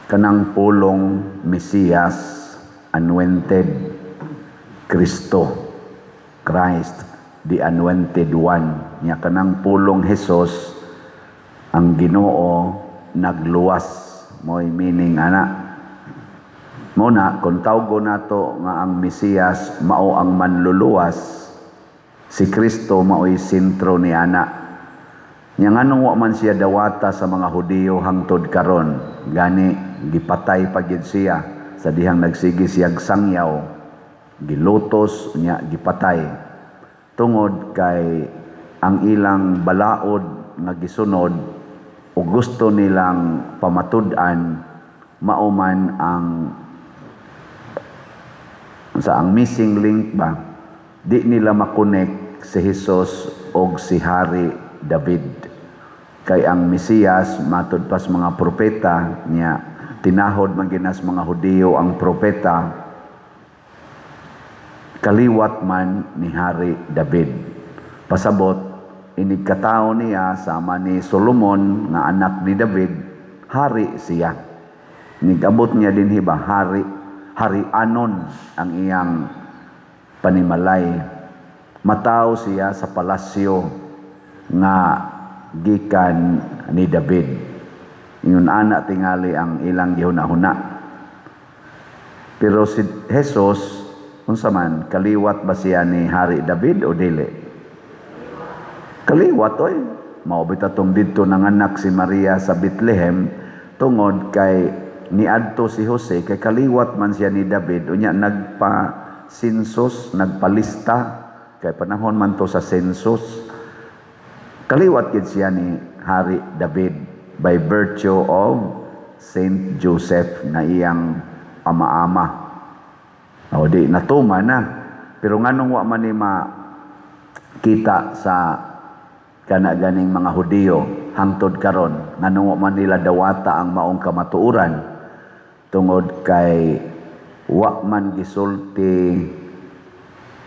Kanang pulong Mesiyas, anointed, Kristo, Christ, the anointed one. Nya kanang pulong Jesus, ang Ginoo nagluwas, mo'y meaning ana. Mao na kung tawgo nato nga ang Mesiyas mao ang manluluwas, si Kristo mao'y sentro ni ana. Nya nganong wa man siya dawata sa mga Hudiyo hangtod karon? Gani gipatay pa gyud siya sa dihang nagsige siyag sangyaw, gilutos nya gipatay. Tungod kay ang ilang balaod nga gisunod o gusto nilang pamatud-an mao man ang sa ang missing link ba, di nila makonek si Jesus og si Hari David. Kay ang Mesiyas, matud pas mga propeta niya, tinahod man ginas mga Hudiyo ang propeta, kaliwat man ni Hari David. Pasabot, inig katao niya sama ni Solomon nga anak ni David, hari siya. Nigabot niya dinhi ba, hari, hari anon ang iyang panimalay. Mataw siya sa palasyo nga gikan ni David. Ingon ana tingali ang ilang gihuna-huna. Pero si Jesus, unsa man, kaliwat ba siya ni Hari David o dili? Kaliwat oy. Mao bitaw tong didto nanganak si Maria sa Bethlehem tungod kay niadto si Jose kay kaliwat man siya ni David. Unya nagpa census, nagpalista kay panahon man to sa census. Kaliwat gid siya ni Hari David by virtue of Saint Joseph nga iyang ama-ama. O di natuma na. Pero nganong wa man ni makita sa kana ganing mga Hudiyo hangtod karon? Nganong wa man nila dawata ang maong kamatuoran? Tungod kay wa man gisulti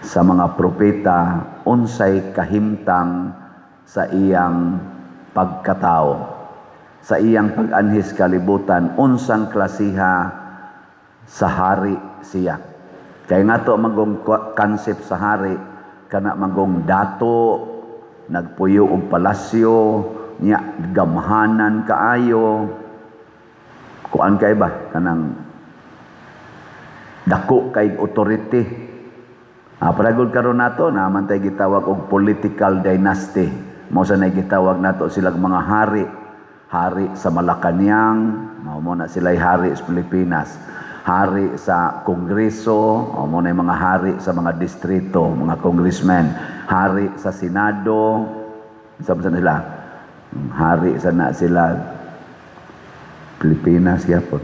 sa mga propeta unsay kahimtang sa iyang pagkatao, sa iyang pag-anhis kalibutan, unsang klasiha sa hari siya. Kay nga to magong concept sa hari, kana magong dato, nagpuyo og palasyo nya, gamhanan kaayo, kuan kay ba, kanang dako kay authority. Paragod karon nato naman tay gitawag og political dynasty. Mao sa nay gitawag nato silang mga hari. Hari sa Malacañang, mao mo na sila'y hari sa Pilipinas. Hari sa Kongreso, mao mo na yung mga hari sa mga distrito, mga congressmen. Hari sa Senado, sa sila? Hari sa na sila Pilipinas gyapon.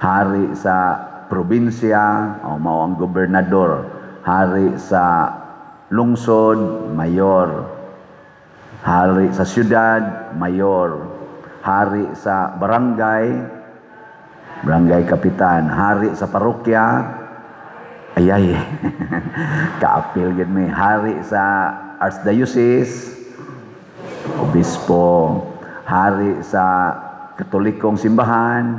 Hari sa probinsya, o mao ang gobernador. Hari sa lungsod, mayor. Hari sa syudad, mayor. Hari sa barangay, barangay kapitan. Hari sa parokya, ayay, kaapil gid mi. Hari sa archdiocese, obispo. Hari sa Katolikong simbahan,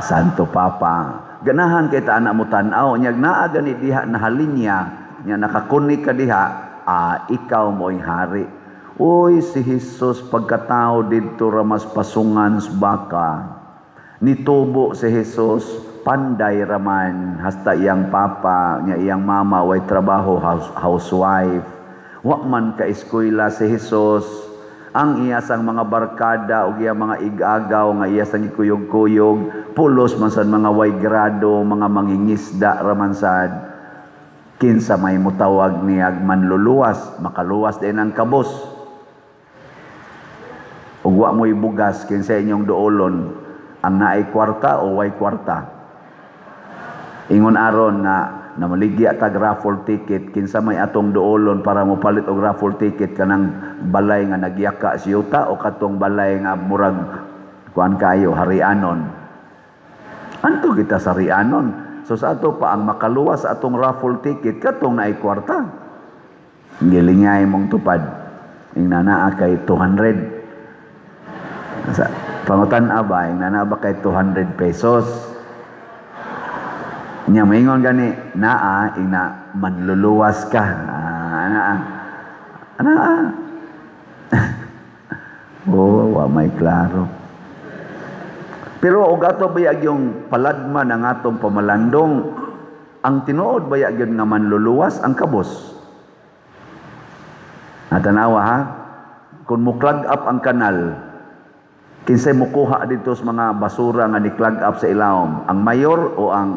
Santo Papa. Ganahan kay ta anak mo tan-aw, nya naa gani diha na halinya, nya nakakunik ka diha, ikaw mo'y hari. Uy, si Jesus pagkatao didto ra mas pasungan sa baka. Nitubo si Jesus, panday raman, hasta iyang papa, nya iyang mama way trabaho, housewife. Wa man ka eskwela si Jesus. Ang iya sang mga barkada o iya mga igagaw nga iya sang gikuyog-kuyog, pulos man sad mga way grado, mga mangingisda raman sad. Kinsa may mutawag niyag manluluwas, makaluwas din ang kabos. Ug wa mo'y bugas, kinsa inyong duolon, ang naay kwarta o way kwarta? Ingon aron nga namaligya tag raffle ticket, kinsa may atong duolon para mopalit og raffle ticket, kanang balay nga nagyaka si yuta o katong balay nga murag kuan kayo, harianon? Anto kita sa harianon. So sa ato pa ang makaluwas sa atong raffle ticket katong naay kwarta. Gilingay mong tupad. Ing naa kay 200. Sa Pangutan-a ba, naa ba kay 200 pesos? Nya moingon gani, naa, ina manluluwas ka. Ah, naa. Naa. Oh, wa may klaro. Pero og ato bayag yung paladman ang atong pamalandong, ang tinuod bayag yun nga manluluwas ang kabos. Natanawa ha? Kung mo-clog up ang kanal, kinsay mukuha dito sa mga basura nga ni-clog up sa ilawom? Ang mayor o ang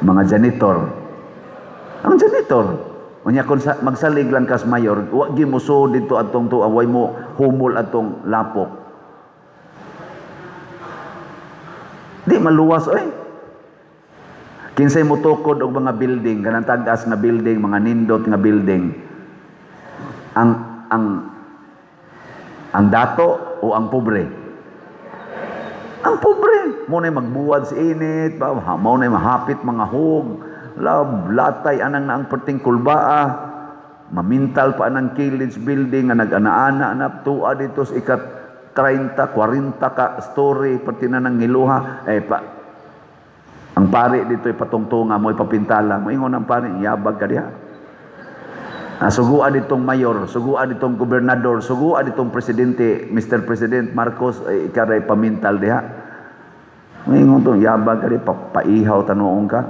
mga janitor? Ang janitor. Unya kung magsalig lang kas mayor, wa gi mo dito atong tuwa, way mo humol atong lapok. Di maluwas oy. Kinsay motukod og mga building, kanang tag-as nga building, mga nindot nga building. Ang dato o ang pobre? Ang pobre. Mo na magbuwad sa init, mao na mahapit mga hug, lab, latay anang na ang perting kulbaa, mamintal pa anang kilid building nga nag-ana-ana na tuwa dito sa ikat 30, 40 ka story perti na nang ngiluha eh pa ang pari dito ipatungtunga mo ipapintala mo ingon ang pari yabag ka diha. Sugua ditong mayor, sugua ditong gobernador, sugua ditong presidente, Mr. President Marcos, eh, ikaray pamintal diha. Ingon to, yabag ka diha, paihaw tanuong ka.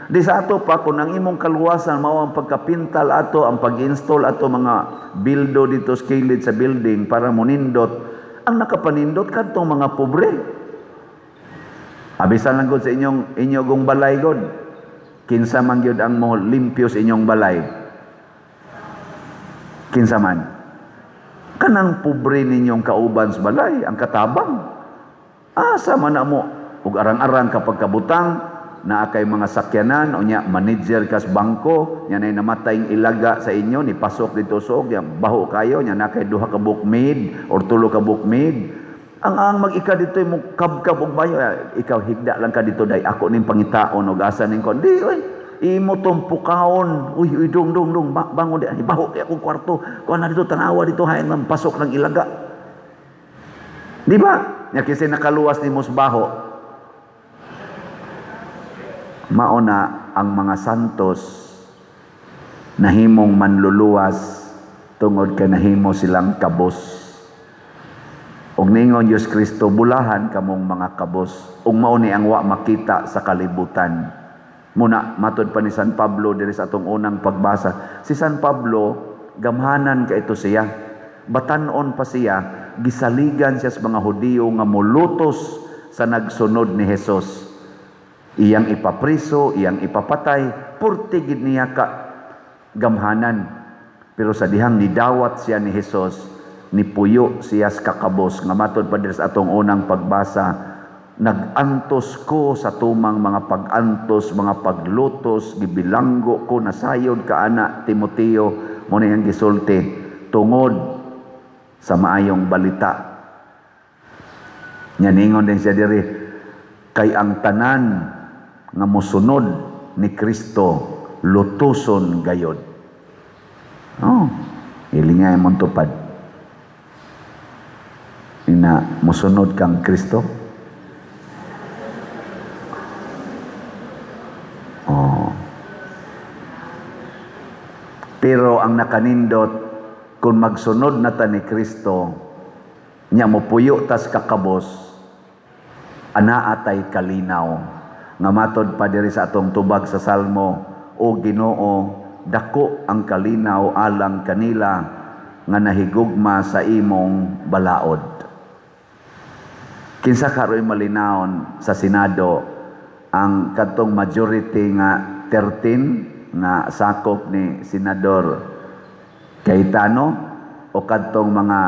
Di sa ato pa, kung ang imong kaluwasan, mao ang pagkapintal ato, ang pag-install ato mga bildo dito sa kilid sa building para monindot, ang nakapanindot kadtong mga pobre. Abisan lang gud sa inyong inyong balay god. Kinsa man gyud ang mo limpyo sa inyong balay? Kinsa man? Kanang pobre ninyong kauban sa balay, ang katabang. Asa man na mo ug arang-arang kapag kabutang naa kay mga sakyanan o nya manager kas bangko nya nay namatay ilaga sa inyo ni pasok dito suog nya baho kayo nya na kay duha ka bookmaid or tulo ka bookmaid ang mag-ika dito mo kabkab og bayo, ikaw higda lang ka dito day ako ning pangitaon og asa ning kon di oy imo tong pukaon, uy uy dong dong dong bangon di baho kay akong kwarto kuan na dito tanawa dito hain man pasok ng ilaga, di ba? Nya kasi nakaluwas nimo sa baho. Mao na ang mga santos nahimong manluluwas tungod kay nahimo silang kabos. Ug ningon Diyos Kristo, bulahan kamong mga kabos. Ug mao ni ang wa makita sa kalibutan. Muna matod pa ni San Pablo diri sa atong unang pagbasa. Si San Pablo gamhanan ka ito siya. Batan-on pa siya, gisaligan siya sa mga Hudiyo nga molutos sa nagsunod ni Jesus. Iyang ipapriso, iyang ipapatay, purti gid niya ka gamhanan. Pero sa dihang nidawat siya ni Jesus, nipuyo siya sa kakabos. Nga matod pa diri sa atong unang pagbasa, nag-antos ko sa tumang mga pag-antos, mga paglutos, gibilanggo ko, nasayod ka ana Timoteo, mo na iyang gisulti, tungod sa maayong balita. Nya ningon din siya diri, kay ang tanan nga mosunod ni Kristo lutuson gayod. Oh, ilingay mong tupad. Ina mosunod kang Kristo. Oh. Pero ang nakanindot kung magsunod na ta ni Kristo, nya mopuyo tas kakabos, anaa tay kalinaw. Nga matod pa diri sa atong tubag sa Salmo, O Ginoo, dako ang kalinaw alang kanila nga nahigugma sa imong balaod. Kinsa karoy malinawon sa Senado ang kadtong majority nga 13 nga sakop ni Senador Cayetano o kadtong mga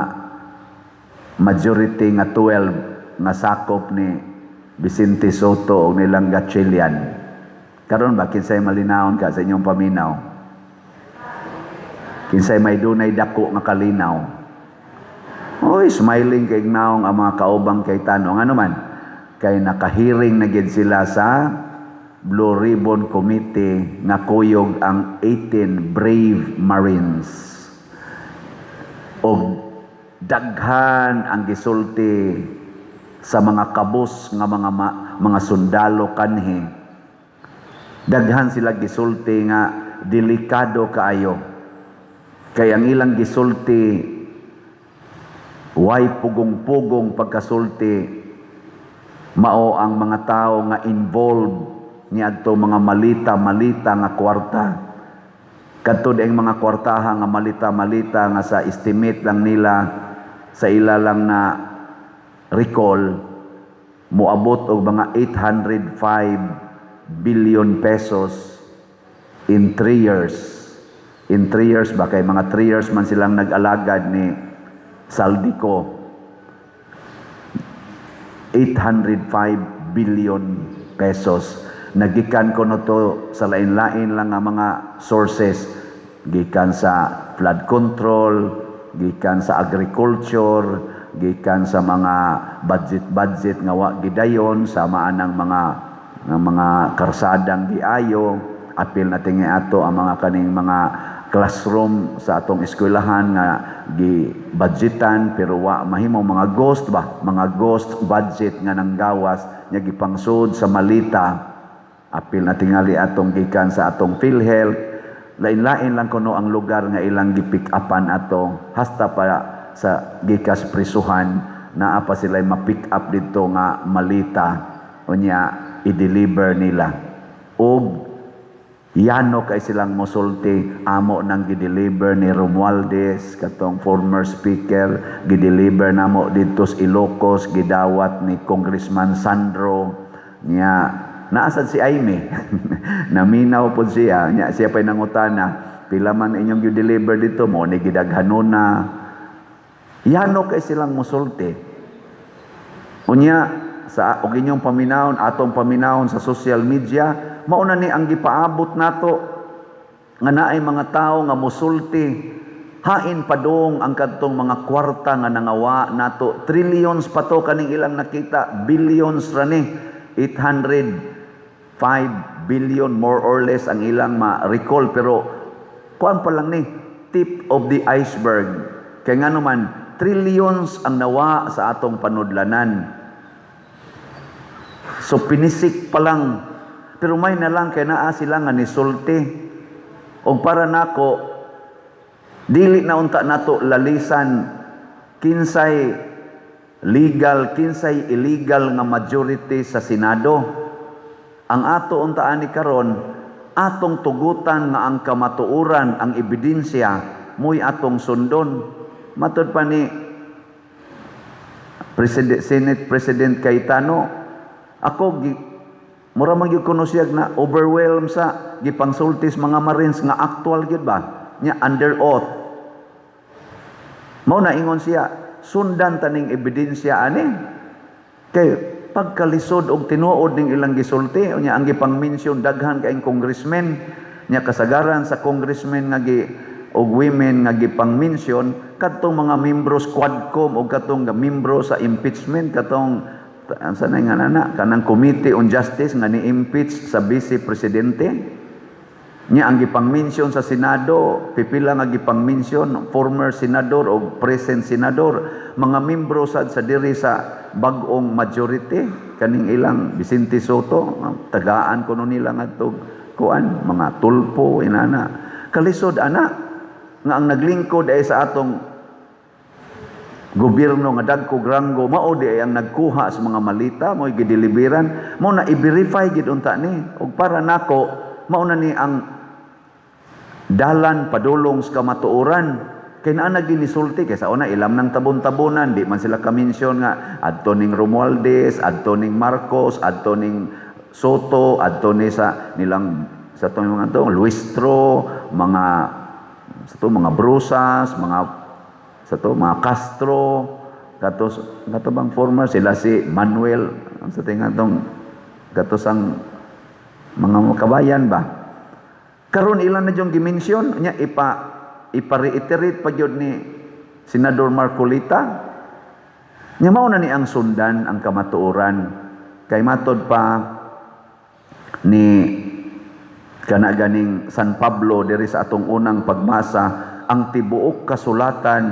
majority nga 12 nga sakop ni Vicente Soto o nilang Gatchalian? Karon ba kinsay malinawon ka sa inyong paminaw? Kinsay may dunay dako nga kalinaw? Oy, smiling kay naong ang mga kaubang Cayetano. Ngano man? Kay nakahiring na gid sila sa Blue Ribbon Committee nga kuyog ang 18 brave Marines. Og Daghan ang gisulti sa mga kabus nga mga sundalo kanhi. Daghan sila gisulti nga delikado kaayo. Kay ang ilang gisulti, way pugong-pugong pagkasulti, mao ang mga tao nga involved niadto mga malita-malita nga kwarta. Kadto ang mga kwartaha nga malita-malita nga sa estimate lang nila, sa ila lang na recall, moabot og mga 805 billion pesos in 3 years. In 3 years ba, kay mga 3 years man silang nag-alagad ni Zaldy Co. 805 billion pesos. Nagikan ko no to sa lain-lain lang nga mga sources, gikan sa flood control, gikan sa agriculture, gikan sa mga budget-budget nga wa gidayon, sama anang mga karsadang giayo, apil na tingi ato ang mga kaning mga classroom sa atong eskwelahan nga gi-budgetan pero wa mahimo, mga ghost ba, mga ghost budget nga nanggawas nya gipangsud sa malita, apil na tingali atong gikan sa atong PhilHealth. Lain-lain lang kuno ang lugar nga ilang gi-pick upan ato, hasta pa sa gikas prisuhan naa pa sila ma-pick up didto nga malita, unya i-deliver nila og yano kay silang mosulti, amo nang gi-deliver ni Romualdez, katong former speaker, gi-deliver namo didto sa Ilocos, gidawat ni Congressman Sandro. Nya naasad si Aimee, naminaw pod siya. Nya siya pa'y nangutana, "Pila man inyong gi-deliver dito?" Mo ni gidaghanona. Yano kay silang mosulti. Unya sa og inyong paminawon, atong paminawon sa social media, mauna ni ang gipaabot nato nga naay mga tawo nga mosulti hain padong ang kadtong mga kwarta nga nangawa nato. Trillions pa to kaning ilang nakita, billions ra ni. 805 billion more or less ang ilang ma-recall, pero kuan pa lang ni, tip of the iceberg, kay ngano man trillions ang nawa sa atong panudlanan. So pinisik pa lang, pero may na lang kay naa sila nga nisulti. Og para nako, dili na unta nato lalisan kinsay legal, kinsay illegal nga majority sa Senado. Ang ato unta ani karon, atong tugutan nga ang kamatuoran, ang ebidensya mo'y atong sundon. Matud pa ni President, Senate President Cayetano, ako mura man gyud kuno siya na overwhelm sa gipangsultis mga Marines nga actual gyud ba nya under oath. Mao na ingon siya, sundan taning ebidensya ani, kay pagkalisod og tinuod ning ilang gisulti. Unya ang gipang-mention, daghan kaayong congressmen. Nya kasagaran sa congressmen nga gi og women nga gipang-mention, kadtong mga membros Quadcom og katong nga membro sa impeachment, katong sa na nga nana kanang Committee on Justice nga ni-impeach sa vice presidente. Nya ang gipang-mention sa Senado, pipila nga gipang-mention, former senador o present senador, mga membro sad sa diri sa bag-ong majority, kaning ilang Vicente Sotto, tagaan kuno nila ngadto kuan, mga Tulfo inana. Kalisod ana nga ang naglingkod ay sa atong gobyerno nga dagko ranggo, mao di ay ang nagkuha sa mga malita, mao gideliveran. Mao na i-verify gid unta ni, ug para nako mao na ni ang dalan padulong sa kamatuoran, kay naa na ginisulti. Kay sa una ilam ng tabon-tabonan, di man sila ka-mention nga adto ning Romualdez, adto ning Marcos, adto ning Sotto, adto ni sa nilang sa tong mga to Luistro, mga sa to mga Brosas, mga sa to mga Castro, kato kato bang former sila si Manuel, ang sa tinga tong kato sang mga kabayan ba. Karon ilan na yung gi-mention nya, ipa-reiterate pa gyud ni Senador Marcoleta. Nya mao na ni ang sundan ang kamatuoran, kay matod pa ni kana ganing San Pablo diri sa atong unang pagbasa, ang tibuok kasulatan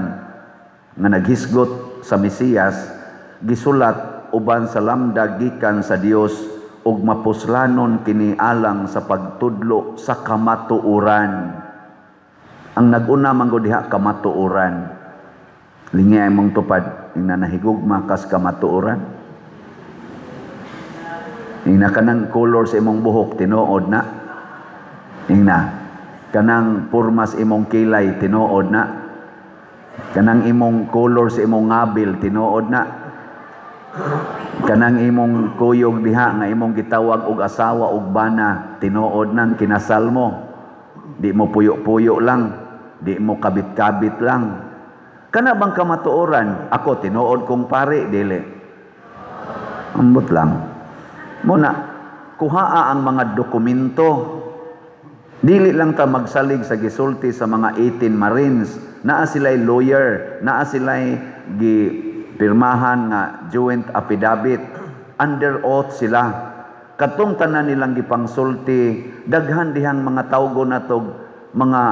Nga naghisgot sa Mesiyas gisulat uban sa lamdag gikan sa Dios ug mapuslanon kini alang sa pagtudlo sa kamatuoran. Ang nag-una man gud diha, kamatuoran. Lingi ay mong tupad, ingna nahigugma kas kamatuoran. Ingna kanang color sa imong buhok, tinuod na. Ingna kanang pormas imong kilay, tinuod na. Kanang imong color sa imong ngabil, tinuod na. Kanang imong kuyog diha nga imong gitawag og asawa og bana, tinuod nang kinasal mo. Di mo puyo-puyo lang, di mo kabit-kabit lang. Kana bang kamatuoran? Ako tinuod kong pare, dili. Ambot lang. Muna, kuhaa ang mga dokumento. Dili lang ta magsalig sa gisulti sa mga 18 Marines. Naa sila'y lawyer, naa sila'y gipirmahan nga joint affidavit. Under oath sila. Katong tanan nilang gipangsulti, daghan dihang mga tawgo natog mga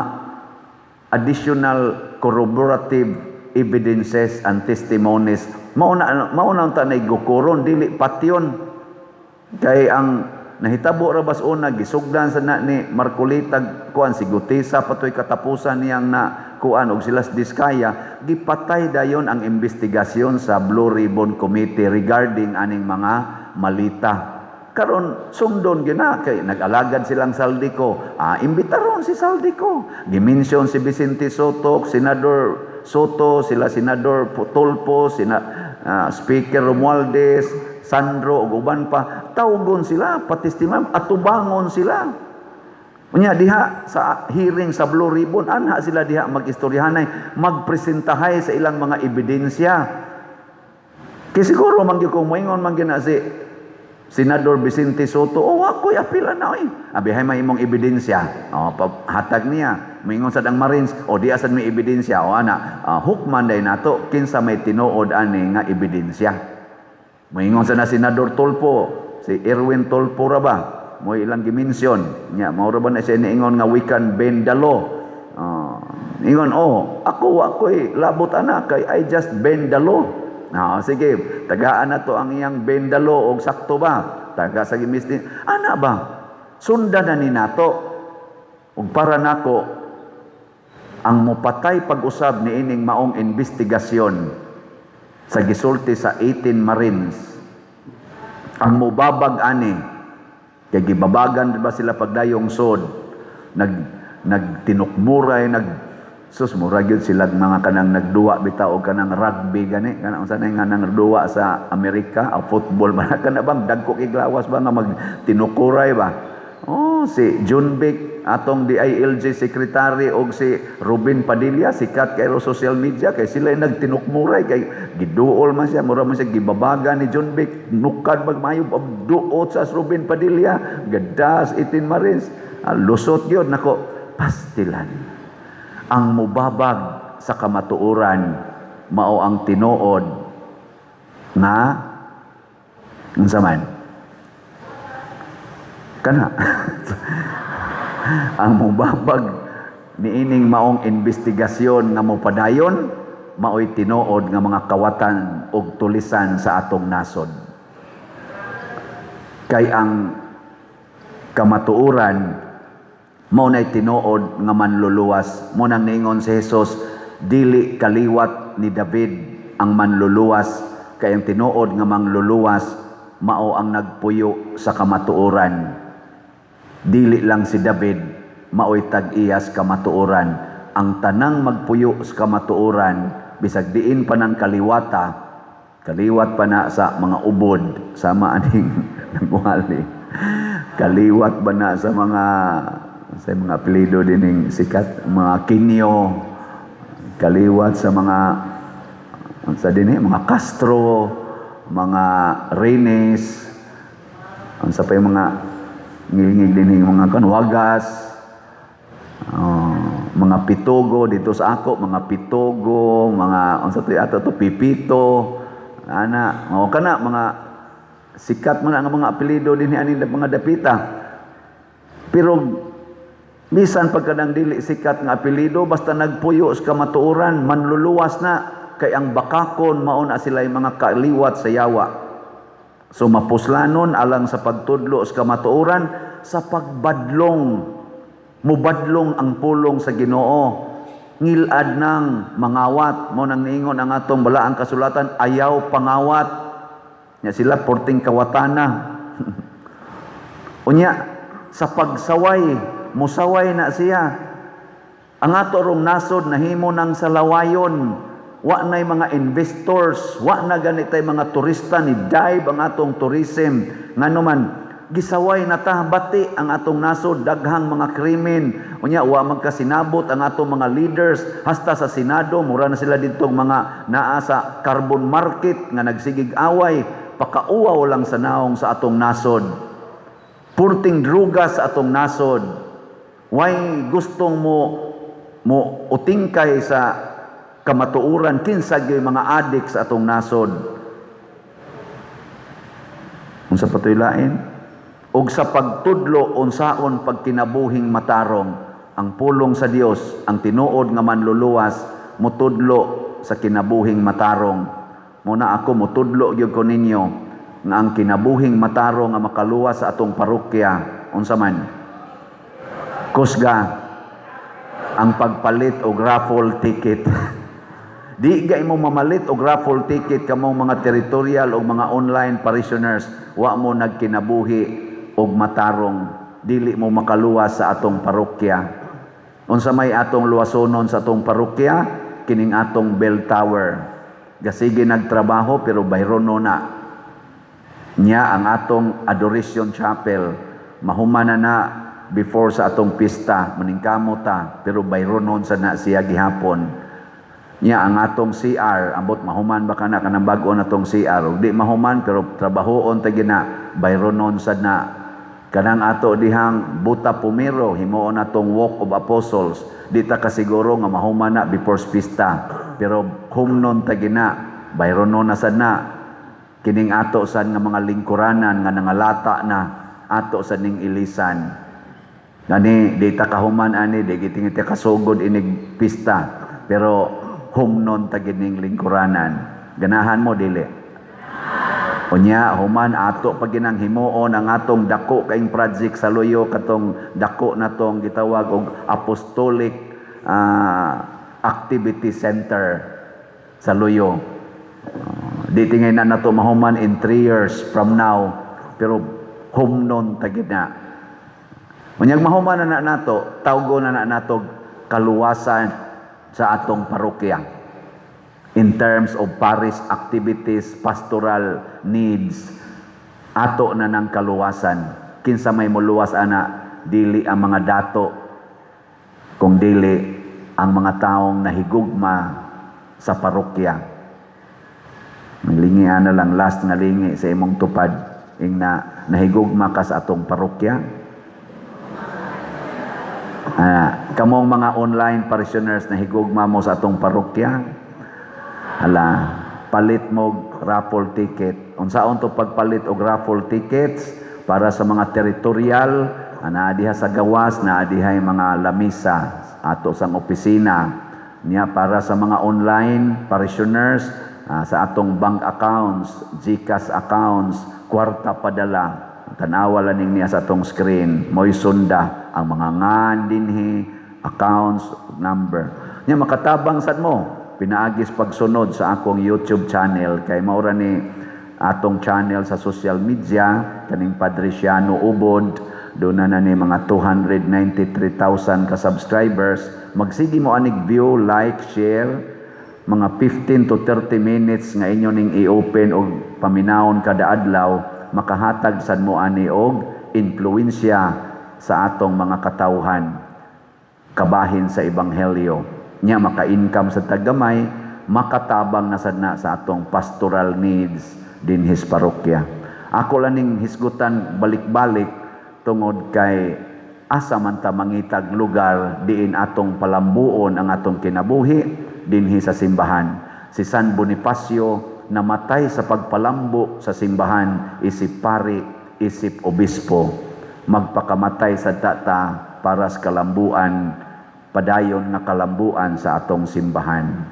additional corroborative evidences and testimonies. Mao na unta nay gukuron, dili patyon. Kay ang nahitabo ra bas una, gisugdan sa na ni Marcoleta, kuan, si Guteza patoy katapusan niyang na kuan og sila sa Diskaya, gipatay dayon ang investigasyon sa Blue Ribbon Committee regarding aning mga malita. Karon sundon gina kay nag-alagad silang Zaldy Co. Ah, imbitaron si Zaldy Co. Gimension si Vicente Soto, Senador Sotto, sila Senador Tulfo, sina Speaker Romualdez, Sandro ug uban pa. Tawgon sila, patestiman, atubangon sila. Unya diha sa hearing sa Blue Ribbon, anha sila diha mag-istoryahanay, magpresentahay sa ilang mga ebidensya. Kay siguro man gyud kung moingon man gyud na si Senador Vicente Sotto, "Oh, ako'y apila na oy." "Abi hay may imong ebidensya." Oh, hatag niya. Moingon sad ang Marines, "O di asad may ebidensya?" O ana, hukman day nato kinsa may tinuod ani nga ebidensya. Moingon sa na Senador Tulfo, si Erwin Tulfo ra ba? Mo ilang gimension. Nya mao ra ba na siya niingon nga we can bend the law. Oh, ingon, "Oh, ako ako'y labot ana kay I just bend the law." Ah, sige, tagaan na to ang iyang bend the law og sakto ba? Taga sa gimis din. Ana ba? Sundan na ni nato. Ug para nako, ang mupatay pag-usab niining maong investigasyon sa gisulti sa 18 Marines, ang mubabag ani, kay gibabagan ba sila pagdayong sod, nagtinukmuray, sus, mura gyud sila mga kanang nagduwa bitaw og kanang rugby gani, kanang unsa na nga nang duwa sa Amerika o football ba, kana bang dagko kay glawas ba nga magtinukuray ba. Oh, si Jonvic, atong DILG secretary, og si Robin Padilla, sikat kay social media kay sila ay nagtinukmuray kay giduol man siya, mura man siya gibabagan ni Jonvic, nukad magmayo duot sa Robin Padilla, gadas 18 Marines. Ah, lusot gyud nako, pastilan. Ang mubabag sa kamatuoran mao ang tinuod nga unsa man kana. Ang mubabag niining maong investigasyon nga mopadayon maoy tinuod nga mga kawatan ug tulisan sa atong nasod, kay ang kamatuoran mao nay tinuod nga manluluwas. Mo nang niingon si Jesus, dili kaliwat ni David ang manluluwas, kay ang tinuod nga manluluwas mao ang nagpuyo sa kamatuoran. Dili lang si David maoy tag-iyas kamatuoran. Ang tanang magpuyo sa kamatuoran, bisag diin pa ng kaliwata, kaliwat pa na sa mga ubod sama aning nagwali, kaliwat ba na sa mga apelyido dining sikat, mga Quinio, kaliwat sa mga sa dinhi, mga Castro, mga Reynes, ang sa pa yung mga ngilingig dinhi, mga kan Wagas, oh, mga Pitogo dito sa ako, mga Pitogo, mga unsa to ato to, Pipito ana, o kana mga sikat man ang mga apelyido dinhi ani mga dapita. Pero bisan pagkadang dili sikat nga apelyido, basta nagpuyo sa kamatuoran, manluluwas na. Kay ang bakakon mao na sila mga kaliwat sa yawa. So mapuslanon alang sa pagtudlo sa kamatuoran, sa pagbadlong, mubadlong ang pulong sa Ginoo. Ngilad nang mangawat mo nang niingon ang atong balaang kasulatan, "Ayaw pangawat." Nya sila porting kawatana. Unya sa pagsaway, musaway na siya. Ang ato rong nasod nahimo ng salawayon. Wa na'y mga investors, wa na ganitay mga turista ni dive ang atong tourism. Ngano man gisaway na ta, bati ang atong nasod, daghang mga krimen. Unya wa magkasinabot ang atong mga leaders, hasta sa Senado mura na sila ditong mga naa sa carbon market nga nagsigig away, pakauwaw lang sa naong sa atong nasod. Purting druga sa atong nasod. Way gustong mo mo utingkay sa kamatuoran, kinsa gyud mga adik sa atong nasod. Unsa pa to'y lain? Og sa pagtudlo unsaon pagkinabuhing matarong. Ang pulong sa Dios, ang tinuod nga manluluwas, mutudlo sa kinabuhing matarong. Muna ako mutudlo gyud ko ninyo nga ang kinabuhing matarong nga makaluwas sa atong parokya, unsa man? Kusga ang pagpalit og raffle ticket. Di gay mo mamalit og raffle ticket kamong mga territorial o mga online parishioners, wa mo nagkinabuhi og matarong, dili mo makaluwas sa atong parokya. Unsa may atong luwasonon sa atong parokya? Kining atong bell tower. Gasige nagtrabaho pero bayrono na. Nya ang atong Adoration Chapel, mahuman na na before sa atong pista, maningkamot ta, pero bayronon sa na siya gihapon. Nya ang atong CR, ambot mahuman ba kana kanang bag-o na tong CR. Ug di mahuman pero trabahoon ta gina, bayronon sad na. Kanang ato dihang Buta Pumiro, himuon atong Walk of Apostles. Di ta kasiguro nga mahuman na before pista, pero humnon ta gina, bayronon na sad na. Kining ato sad nga mga lingkuranan nga nangalata na, ato sad ning ilisan. Gani di ta kahuman ani, di gitingit kasugod inig pista, pero humnon ta gining lingkuranan. Ganahan mo, dili? Unya human ato pa ginang himuon ang atong dako kaing project sa Luyo, katong dako natong gitawag og Apostolic Activity Center sa Luyo. Di tingay na nato mahuman in 3 years from now, pero humnon ta gina. Unyag mahuman na na nato, tawgo na na nato kaluwasan sa atong parokya in terms of parish activities, pastoral needs, ato na ng kaluwasan. Kinsa may muluwas ana? Dili ang mga dato, kung dili ang mga taong nahigugma sa parokya. Lingi na lang, last nga lingi sa imong tupad, ing na nahigugma ka sa atong parokya. Kamong mga online parishioners, nahigugma mo sa atong parokya? Hala, palit mo raffle ticket. Unsaon to pagpalit og raffle tickets? Para sa mga territorial, naa diha sa gawas, naa diha mga lamisa ato sang opisina. Niya para sa mga online parishioners, sa atong bank accounts, GCash accounts, kwarta padala. Tanawa lang ning niya sa atong screen, mo'y sunda ang mga ngan dinhi, accounts number. Nya makatabang sad mo pinaagis pagsunod sa akong YouTube channel, kay maura ni atong channel sa social media, kaning Padre Siano Ubod. Doon na na ni mga 293,000 ka subscribers. Magsige mo anig view, like, share, mga 15 to 30 minutes nga inyo ning i-open og paminawon kada adlaw, makahatag sad mo ani og influensya sa atong mga katawhan kabahin sa ebanghelyo. Nya maka-income sa tagamay, makatabang na sad na sa atong pastoral needs dinhis parokya. Ako lang ning hisgutan balik-balik tungod kay asa man ta mangitag lugar diin atong palambuon ang atong kinabuhi dinhi sa simbahan. Si San Bonifacio namatay sa pagpalambo sa simbahan isip pari, isip obispo. Magpakamatay sa tata para sa kalambuan, padayon nga kalambuan sa atong simbahan.